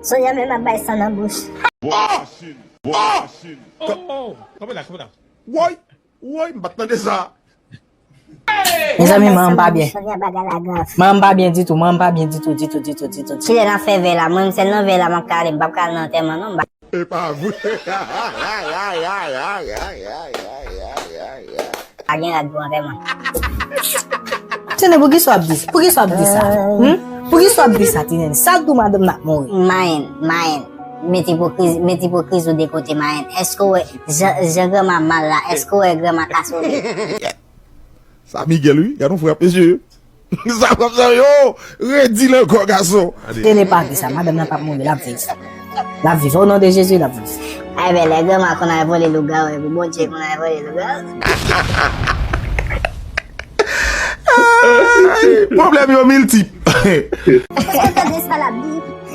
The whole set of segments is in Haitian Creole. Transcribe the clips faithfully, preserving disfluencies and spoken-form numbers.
Sonya menm ap bay san nan bouch. Bò machin. Bò machin. Oh, oh, oh. Kanpe la, kanpe la. Woy, woy, m pa t tande sa. Mezanmi, manman m pa byen. Manman m pa byen ditou, manman m pa byen ditou, ditou, ditou, ditou, ditou. Kilè n ap fè vè la? Mwen, m sèl nan vè la m ap ka ale, m p ap ka al nan antèman non, m pa. E pa vre. Pa gen rad pou antèman. Tine, poukisa w ap di sa? Poukisa w ap di sa? Hmm? Poukisa w ap di sa, Tine? Sa k di w madanm nan ap mouri? Mayen, mayen. Met ipokrizi, met ipokrizi w de kote, mayen. Èske w wè jan, jan granma mal la? Èske w wè granma ka sove? Sa Miguel wi, gad yon frap mesye. Sa frap sa yo, redi l ankò gason. Tele pa di sa, madanm nan p ap mouri, l ap viv. L ap viv, o non de Jezi, l ap viv. Ay bèlè, granma konn al vole lougawou, epi Bondye konn al vole lougawou. Pwoblèm yo miltip. Èske w tande sa l ap di?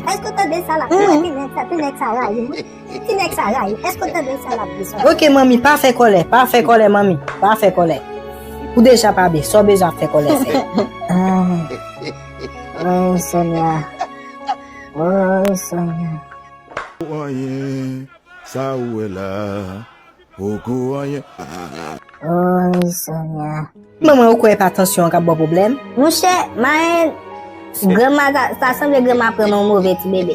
Èske w tande sa l ap di? Ti nèg sa, ti nèg sa rayi. Ti nèg sa rayi, èske w tande sa l ap di sa? Ok manmi, pa fè kòlè, pa fè kòlè manmi, pa fè kòlè. Ou deja pa byen, sa w bezwen ap fè kòlè fè. Ay, Sonya. Ay, Sonya. Anyen, sa ou wè la, poko anyen. Ay, Sonya. Manman, ou kwè e pa tansyon an k ap ba w pwoblèm? Monchè, mayen, granma, sa, sa sanble granma pran nan yon move ti bebe.